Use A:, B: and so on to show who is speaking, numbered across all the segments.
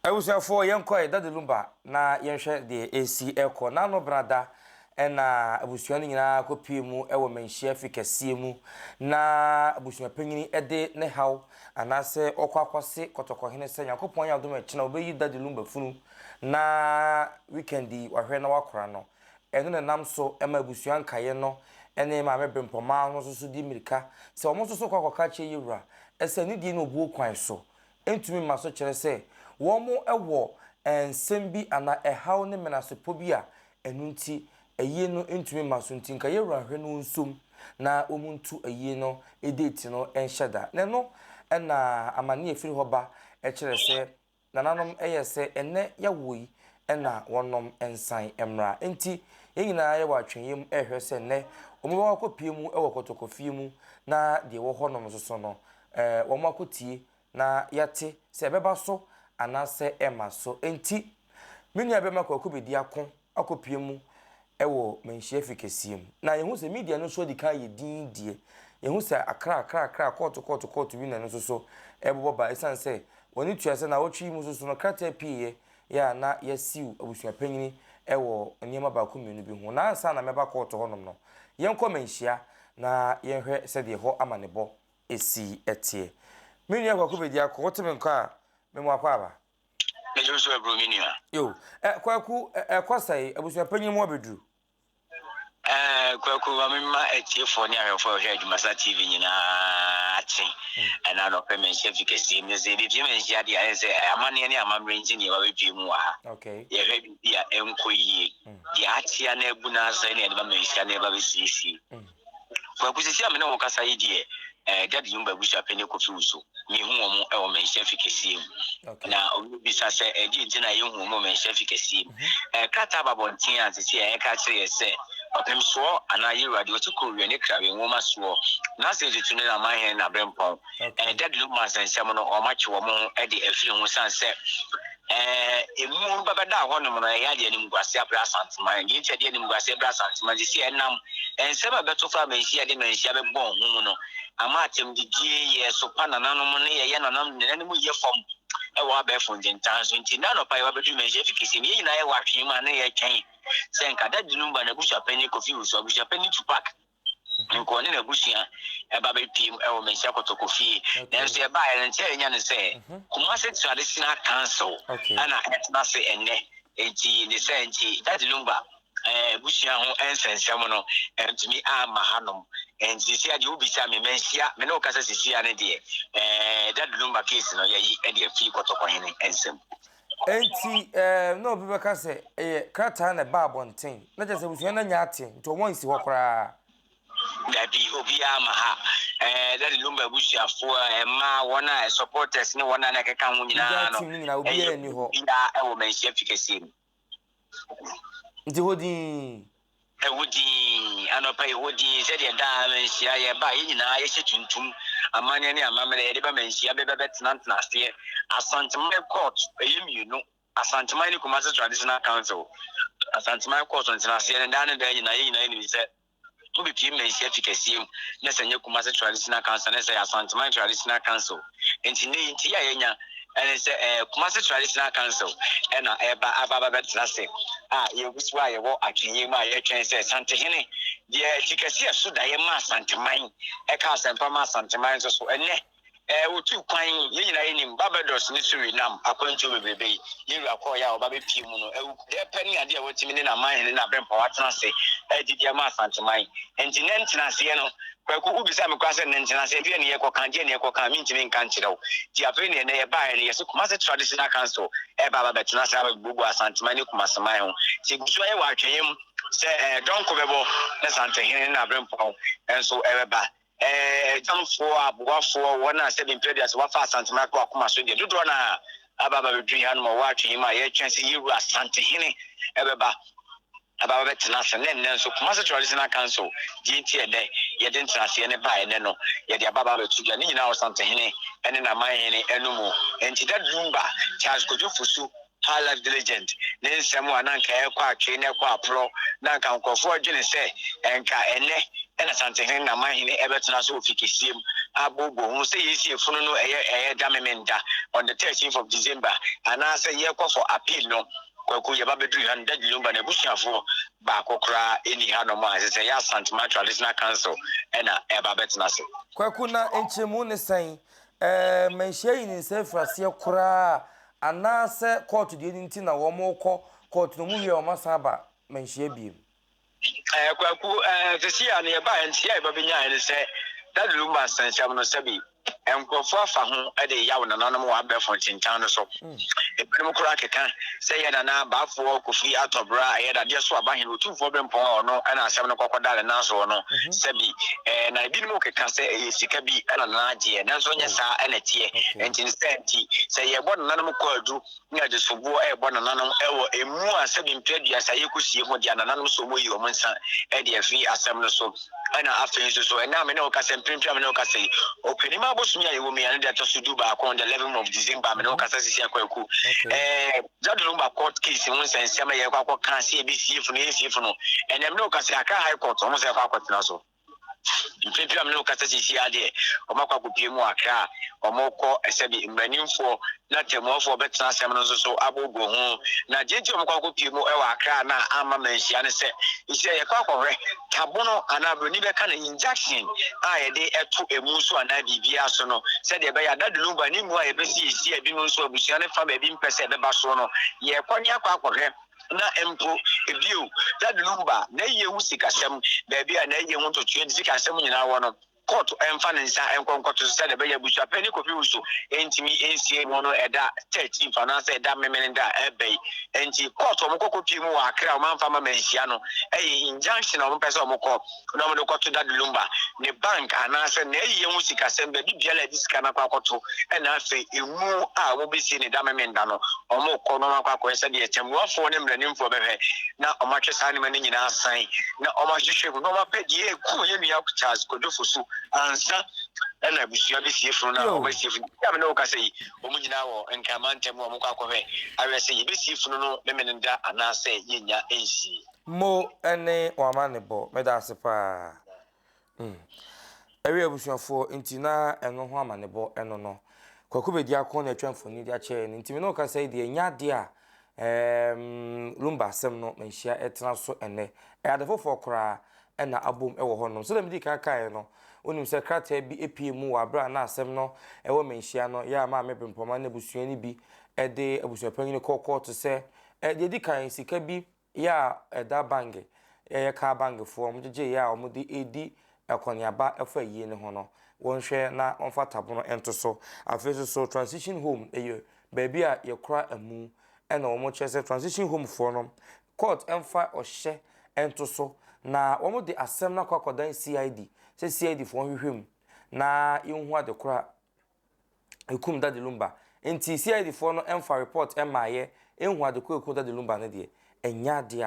A: Abusuafoɔ, yɛnkɔ ɛ, Daddy Lumba, na yɛnhwɛ deɛ ɛresi ɛrekɔ. N'ano brada ɛna abusua no nyinaa kɔpue mu wɔ manhyia fi kɛseɛ mu na abusuapanyini de ne haw anaasɛ ɔkɔ akɔse kɔtɔkɔhene sɛ Nyankopɔn yɛ adom a ɛkyena ɔbɛyi Daddy Lumba funu na weekend yi wahwɛ na wakora no. Ɛno na ɛnam so ma abusua nkaeɛ no ne Maame Brempɔmaa no nso so di mmirika sɛ wɔn nso so kɔ akɔka akyerɛ Yɛwura sɛ anidie ne obuo kwan so ntumi mma so kyerɛ sɛ wɔwɔ nsɛm bi anaa ɛhaw ne menasepɔ bi a ɛno nti ayie no ntumi mma so nti nka yɛwura nhwɛ no nsom na wɔn ntu ayie no date no nhyɛ da. Na ɛno na amaneɛ ɛfiri hɔ ba kyerɛ sɛ nananom yɛ sɛ ɛnnɛ yɛawo yi na wɔnom nsan mmra. Nti yɛn nyinaa yɛwɔ atwenyɛ mu rehwɛ sɛ nnɛ wɔn bɛkɔ akɔpie mu wɔ kɔtɔkɔfie mu na deɛ ɛwɔ hɔnom nso so no wɔn akɔtie na yɛate sɛ ɛbɛba so anaasɛ ɛmma so. Enti, me nua bɛma Kwaku bɛdi ako akɔpue mu wɔ Manhyia fi kɛseɛ mu. Na yɛhu sɛ media no nso adi kan ayɛ din deɛ. Yɛhu sɛ akra akra akra kɔɔto kɔɔto kɔɔto bi na ɛno nso so ɛrebobɔ ba ɛsiane sɛ wɔn ani tua sɛ naawɔtwe yi mu nso so no krataa pieeɛ yɛ a na yɛasiw abusuapanyini wɔ nneɛma baako mmienu bi ho. Na ansa na mɛba kɔɔto hɔnom no, yɛnkɔ Manhyia na yɛnhwɛ sɛdeɛ ɛhɔ amanebɔ si teɛ. Me nua Kwaku Bediako, wote me nka a, me mu akwaaba.
B: Megye wo so aburo me nua.
A: Yo, ɛ Kwaku, ɛ ɛkɔ sɛe, abusua panyin mu abɛduru.
B: Ɛɛ Kwaku, ma me ma atiefoɔ ne ahwɛfoɔ a wɔhwɛ Adwumasa TV nyinaa akye. Ɛna anɔpɛ manhyia fi kɛseɛ mu. Sɛ yɛbɛpie manhyia deɛ ayɛ sɛ amanneɛ ne amammerɛ nti ne yɛba bɛpie mu wɔ ha.
A: Okay.
B: Yɛhwɛ biribi a ɛnkɔ yie. Deɛ akyea na abu no asɛe ne yɛde ba manhyia na yɛba bɛsiesie. Kwaku, sisi a me ne wo kasa yi deɛ, eh, Daddy Lumba abusuapɛn Kofi Wusu, mehu wɔn wɔ Manhyia fi kɛseɛ mu. Na obi bisa sɛ, ɛdeɛ nti na yɛhu wɔn wɔ Manhyia fi kɛseɛ mu? Mhm. Eh, krataa ba abɔnten a sisi a ɛka kyerɛ yɛ sɛ, ɔpemsoɔ anaa Yewura deɛ ɔte Korea ne Krawe nwoma soɔ, n'asɛ tutu ne n'amanhene n'aberempɔn. Eh, Daddy Lumba nsɛnsɛm no, wɔn atwe wɔn ho de afiri ho sane sɛ Ɛɛ, emu no bɛbɛdaa hɔnom no, ɛyɛ adeɛ animguaseɛ abrɛ Asanteman. Deɛ nti a ɛde animguaseɛ brɛ Asanteman, seesei ɛnam nsɛm a ɛbɛto fa Manhyia de Manhyia bɛbɔ ho mu no, ama atɛmdidie, yɛresopa nananom ne yɛyɛ nananom nananom yɛ fam wɔ abɛɛfo ntentan so. Nti nnɛ anɔpa yɛba bɛduru Manhyia fi kɛseɛ mu, yɛn nyinaa yɛwɔ atwee mu a na yɛretwɛn sɛ nka Daddy Lumba n'abusuapanin Kofi Owusu, abusuapanin Tupac, nka ɔne n'abusua ɛba bɛpiem ɛwɔ Manhyia Kotoko fie. Nanso ɛbaeɛ no nkyɛ ɛnya ne sɛ mhm. Kumasi Traditional Council ɛna ɛtena ase ɛnnɛ. Enti ne sɛ nti Daddy Lumba abusua ho nsɛnsɛm no ɛntumi amma hanom. Nti sisi adeɛ wobisa me manhyia me ne wo kasa sisi ano deɛ ɛɛ Daddy Lumba case no yɛyi ɛde afi Kɔtɔkɔhene nsam.
A: Enti na obi bɛka sɛ ɛyɛ krataa na ɛbaa abɔnten, na kyerɛ sɛ abusua no anya ate, nti wɔn ansi hɔ koraa.
B: Dabi, obiara ma ha. Ɛɛ Daddy Lumba abusuafoɔ, mmaa, wɔn a supporters ne wɔn a na ɛkeka ho nyinaa no,
A: team no nyinaa, obiara nni hɔ.
B: Obiara ɛwɔ Manhyia fi kɛseɛ mu.
A: Nti hɔ dinn.
B: Ɛhɔ dinn, anɔpa yi hɔ dinn sɛdeɛ daa Manhyia yɛba a yɛn nyinaa yɛhyɛ tuntum, amanneɛ ne amammerɛ yɛde ba Manhyia bɛba bɛtenatena aseɛ. Asanteman court ɛyɛ mmienu, Asanteman ne Kumasi Traditional Council. Asanteman court ntenaseɛ no daa ne daa nyinaa yɛn nyinaa yɛnim sɛ Wobepue Manhyia fi kɛseɛ mu na sɛ nyɛ Kumasi Traditional Council na sɛ ɛyɛ Asanteman Traditional Council. Nti nnɛ yi nti yɛ a yɛanya ɛne sɛ ɛɛ Kumasi Traditional Council ɛna ɛba aba aba bɛtena ase a yɛgu so a yɛwɔ atwenyɛ mu a yɛtwɛn sɛ Santehene deɛ ti kɛseɛ so daeɛ ma Asanteman ɛka asɛmpa ma Asanteman nso so ɛnnɛ Ɛɛ, wotuu kwan, yɛn nyinaa yenim, Barbados ne Suriname akwantuo bebrebe yi, yɛn wura kɔeɛ a ɔba bɛpue mu no, awukudeɛ pɛ ne adeɛ a watumi ne n'amanhene ne n'aberempɔn atena ase adidi ama Asanteman. Enti nnɛ ntenaseɛ no, Kwaku, wobisa me koraa sɛ nnɛ ntenaseɛ, deɛ ne yɛkɔka, deɛ ne yɛkɔka a, mentumi nka nkyerɛ wo. Nti afei deɛ nnɛ yɛbaeɛ no, yɛse Kumasi Traditional Council ɛreba aba bɛtena ase abɛbuebue Asanteman ne Kumaseman ho. Nti yɛgu so ayɛ wɔ atwɛeɛ mu sɛ ɛɛ, dɔnko bɛbɔ na Santehene ne n'aberempɔn nso ɛbɛba. Agyamfoɔ, aboafoɔ, wɔn a sɛbi mprɛ aduasa wɔafa Asantehene ato akoma so deɛ, dodoɔ no ara aba aba bɛduru hanom a wɔwɔ atwenyɛ mu a yɛretwɛn sɛ yɛwura Asantehene bɛba aba abɛtena ase. Ne nnɛ nso, Kumasi Traditional Council, deɛ nti ɛnnɛ yɛde ntenaseɛ no baeɛ nnɛ no, yɛde aba aba abɛto dwa. Ne nyinaa Ɔsantehene ne n'amanhene no mu. Enti Dad Lumba, Charles Kojo Fosu, High Life Diligent ne nsɛm a na anka ɛrekɔ atwee na ɛkɔ aporɔ, na anka nkurɔfoɔ dwene sɛ nka ɛnnɛ na Asantehene ne Amanhene bɛtena so wɔ fi kɛseɛ mu. abooboo ho sɛ yɛsi efunu no ɛyɛ ɛyɛ da Memenda on the 13th of December anaasɛ yɛkɔ for appeal no. Kwaku, yɛba bɛduru ha no, Daddy Lumba n'abusuafoɔ baako koraa nni hanom a ɛsɛ sɛ ɛyɛ Asanteman Traditional Council na ɛba bɛtena ase.
A: Kwaku, na nkyerɛmu ne sɛn? Ɛɛ, manhyia yi ne nsa afiri aseɛ koraa anaasɛ kɔɔto deɛ no nti na wɔrekɔ kɔɔto no, wɔwie a wɔasan aba manhyia biem?
B: Ɛɛ, Kwaku, ɛɛ, sisi a no yɛbaeɛ nti a yɛba bɛnyaeɛ ne sɛ Daddy Lumba nsɛnsɛm no sɛbi nkurɔfoɔ afa ho de reyaw nananom wɔ abɛɛfo ntentan no so. Ebinom koraa keka sɛ ɛyɛ Nana Baafoɔ Kofi Atɔbra a ɛyɛ dadeɛ so abahene Otumfoɔ Berempɔn a ɔno na asɛm no kɔkɔda ne nan soɔ no sɛbi. Ɛɛ, na ebinom keka sɛ ɛyɛ sika bi na Nana agyeɛ, nanso ɛnyɛ saa na ɛteɛ. Enti ne saa nti, sɛ yɛrebɔ nananom kwaadu na yɛde soboɔ rebɔ nananom wɔ emu a sɛbi mpe aduasa yɛkɔsie ho deɛ a, nananom nso wɔyi wɔn nsa de afiri asɛm no so. Ɛna afei nso so, ɛnnɛ a me ne wo kasa, mprempren a me ne wo kasa yi, Ɔpanin abosom yi a yɛwɔ mu yi, ɛno deɛ ɛtɔ so 11, on the 11th of December, me ne wo kasa sisi akwaku. Ɛɛ, Daddy Lumba court case ho nsɛnsɛm a yɛkɔ akɔka sɛ yɛbɛsie funu, yɛnsie funu. Ɛnnɛ me ne wo kasa yi, Accra High Court, wɔn sɛ yɛkɔ akɔtena so. Mprempren a me ne wo kasa seesei ara deɛ, wɔakɔ akɔpue mu wɔ Accra a wɔrekɔ sɛbe mmaranimfoɔ na tɛmmuafoɔ bɛtena asɛm no nso so abooboo ho. Na deɛ nti a wɔkɔ akɔpue mu wɔ Accra no a amma manhyia ne sɛ, sɛ yɛkɔ akɔhwɛ tabono anaa buroni bɛka no injection a yɛde to emu so anaa biribiara so no, sɛdeɛ ɛbɛyɛ a Daddy Lumba ne mu a yɛbɛsiesie a ebinom nso abusua no fa baabi mpɛ sɛ ɛbɛba soɔ no, yɛrekɔ ne akɔ akɔhwɛ. Na mpo, bio, Daddy Lumba n'ayie ho sikasɛm, baabi a n'ayie ho ntotoeɛ ne sikasɛm nyinaa wɔ no, kɔɔto mfa ne nsa nkɔ nkɔto so sɛdeɛ ɛbɛyɛ abusuapanin Kofi Wusu ntumi nsie mu no ɛda 13th anaasɛ ɛda Memeneda a ɛreba yi. Enti kɔɔto a wɔkɔkɔpie mu wɔ Accra a wɔamfa amma manhyia no yɛ injunction a wɔpɛ sɛ wɔkɔ na wɔde kɔto Daddy Lumba ne bank anaasɛ n'ayiyɛ ho sikasɛm baabi biara a yɛde sika no akɔ akɔto ɛna afei emu a wɔbɛsie ne da Memenda no wɔkɔ na wɔakɔ akɔyɛ sɛdeɛ tɛmmuafoɔ ne mmaranimfoɔ bɛhwɛ na wɔatwe saa nneɛma no nyinaa asan na wɔahwehwɛ mu na wɔapɛ deɛ ɛkuu yɛn nua Charles Kwadwo Fosu ansa ɛna abusua bɛsie funu no a wɔasie funu a me ne wo kasa yi wɔn nyinaa wɔ Nkran mantam mu a wɔkɔ akɔhwɛ ahwɛ sɛ yɛbɛsie funu no Memeneda anaasɛ yɛnnya nsie.
A: Mo ne w'amanebɔ. Meda ase paa. Mm. Ɛwɛ abusuafoɔ nti na ɛno ho amanebɔ ɛno no. Kwaku Bediako na atwa mfoni de akyerɛ no nti me ne wo kasa yi deɛ ɛnyɛ adeɛ a ɛɛm Lumba asɛm no manhyia ɛtena so ɛnnɛ. Ɛyɛ ade foforɔ koraa ɛna abom ɛwɔ hɔnom. Sɛdeɛ medii kan kaeɛ no, wonim sɛ krataa bi ɛpue mu wɔ aberɛ a na asɛm no ɛwɔ manhyia no yɛ a Maame Brempɔma ne abusua no bi ɛde abusuapanyini kɔɔ kɔɔto sɛ deɛ ɛdi kan sika bi Yɛ a ɛda bange, yɛyɛ kaa bangefoɔ, wɔn gyegye yɛ a wɔn de redi akɔneaba ɛfa ayie no ho no, wɔn hwɛ na wɔn fa tabono nto so. Afei nso so transition home ɛyɛ baabi a yɛkora amu ɛna wɔn kyerɛ sɛ transition home foɔ no court ɛmfa ɔhyɛ nto so na wɔn de asɛm no akɔ akɔdan CID sɛ CID foɔ nhwehwɛ mu na yɛnhu adekora ekum Daddy Lumba. Nti CID foɔ no mfa report mmaeɛ nhu ade ko ekum Daddy Lumba no deɛ, ɛnyɛ adeɛ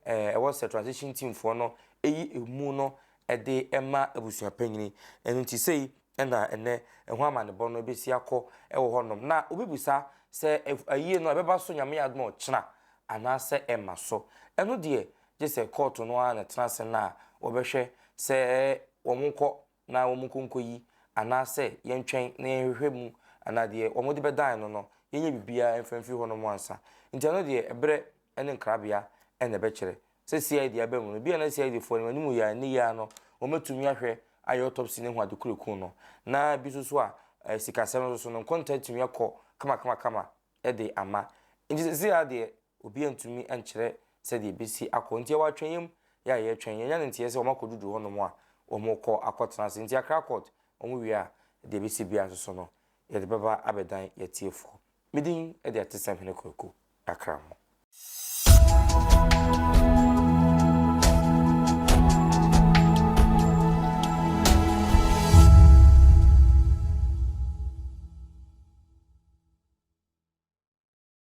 A: a ɛwɔ sɛ transition team foɔ no yi emu no de ma abusua panyini. Ɛno nti sei na ɛnɛ ɛho amanebɔ no ɛbɛsi akɔ wɔ hɔ nom. Na obi bisa sɛ ayie no ɛbɛba so Nyame adom a ɔkyena anaasɛ ɛmma so. Ɛno deɛ gye sɛ kɔɔto no ara na ɛtena ase na wɔbɛhwɛ sɛ wɔn kɔ na wɔnkɔ nkɔyi, anaasɛ yɛntwɛn na yɛnhwehwɛ mu, anaa deɛ wɔde bɛdan no no, yɛnyɛ biribiara mfa mfiri hɔnom ansa. Nti ɛno deɛ, ɛberɛ ne nkrabea na ɛbɛkyerɛ. Sɛ CID aba mu no, ebia na CID foɔ no, anim yi ara, nnɛ yi ara no, wɔatumi ahwɛ ayɛ autopsy no ahu ade koro ɛkuu no. Na bi nso so a, sikasɛm no nso so no, nkonta atumi akɔ kamakamakama de ama. Nti seesei ara deɛ, Obiara ntumi nkyerɛ sɛdeɛ ɛbɛsi akɔ. Nti yɛwɔ atwɛnyɛ mu, yɛ a yɛretwɛn. Yɛanya no nteɛ sɛ wɔakɔduduru hɔnom a wɔrekɔ akɔtena ase. Nti Accra Court, wɔwie a, deɛ ɛbɛsi biara nso so no, yɛde bɛba abɛdan yɛn atiefoɔ. Me din de Atesɛm Hene Kwaku Akramo.